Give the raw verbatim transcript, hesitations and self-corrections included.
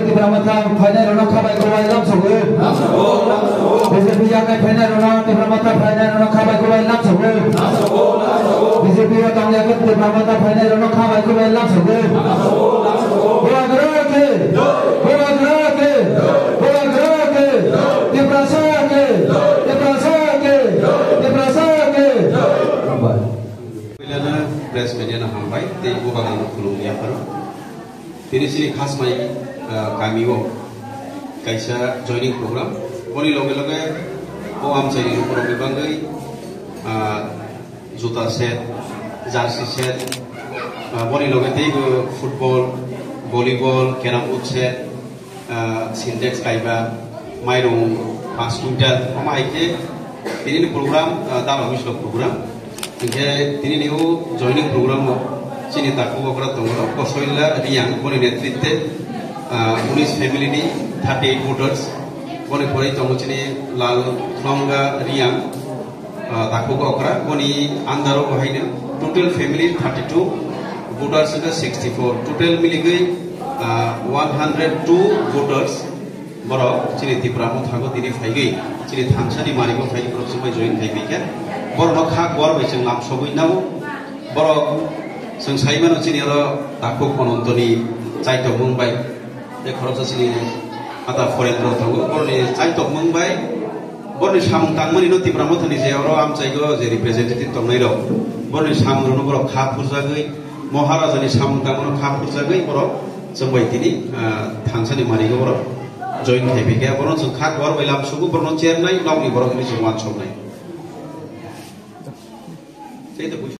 Tipra Motha phainai rokno khabai khulai lamsogo. B J P yakni phainai rokno, Tipra Motha phainai rokno khabai khulai lamsogo. B J P o tongya khe Tipra Motha phainai rokno khabai khulai lamsogo. Bubagra khe, Bubagra khe, Bubagra khe, Tiprasa khe, Tiprasa khe, Tiprasa khe. Hambai. Puilano press media no hambai, tei Bubagrano khulumya phano. Tini chini khasmai, ah, kami o kaisa joining program. Boni loge loge o amchaini lukurokni bagwi, ah, juta set, jersey set, ah, boni loge teibo football, volleyball, carrom board set, ah, Sintex kaiba, mairung panch quintal, omo hai khe tinini program, ah, dal office lo program. Hinkhe tinini o joining program o chini takhuk okra tongo, Kosoila Riyang, boni netritwe, ah, unis family ni thirty eight voters, boni pore tongo chini Lal Khonga Riyang, ah, takhuk okra, boni under o haino total family thirty two, voters wngkha sixty four, total miligwi, ah, one hundred two voters. Borok chini Tipra Motha o tini phaigwi chini thansani mari o phaigwi borok chumai join khai phaikha. Borokno kha kuar bai chwng lam sogwi nao. Borok chwng sai mano chini oro takhuk Onontoni chaitokmung bai. Tei khoroksa chini ata foreign rok tongo. Borokni chaitokmung bai borokni samung tangmani no Tipra Mothani je oro amchaigo je representative tongnai rok. Borokni samung rokno borok kha phurjagwi Maharajani samung tangmano kha phurjagwi borok chwng bai tini, ah, thansani mari o borok join khai phaikha. Borokno chwng kha kuar bai lam sugo, borokno chernai nokni borok hinwi chwng uansuknai. Tei to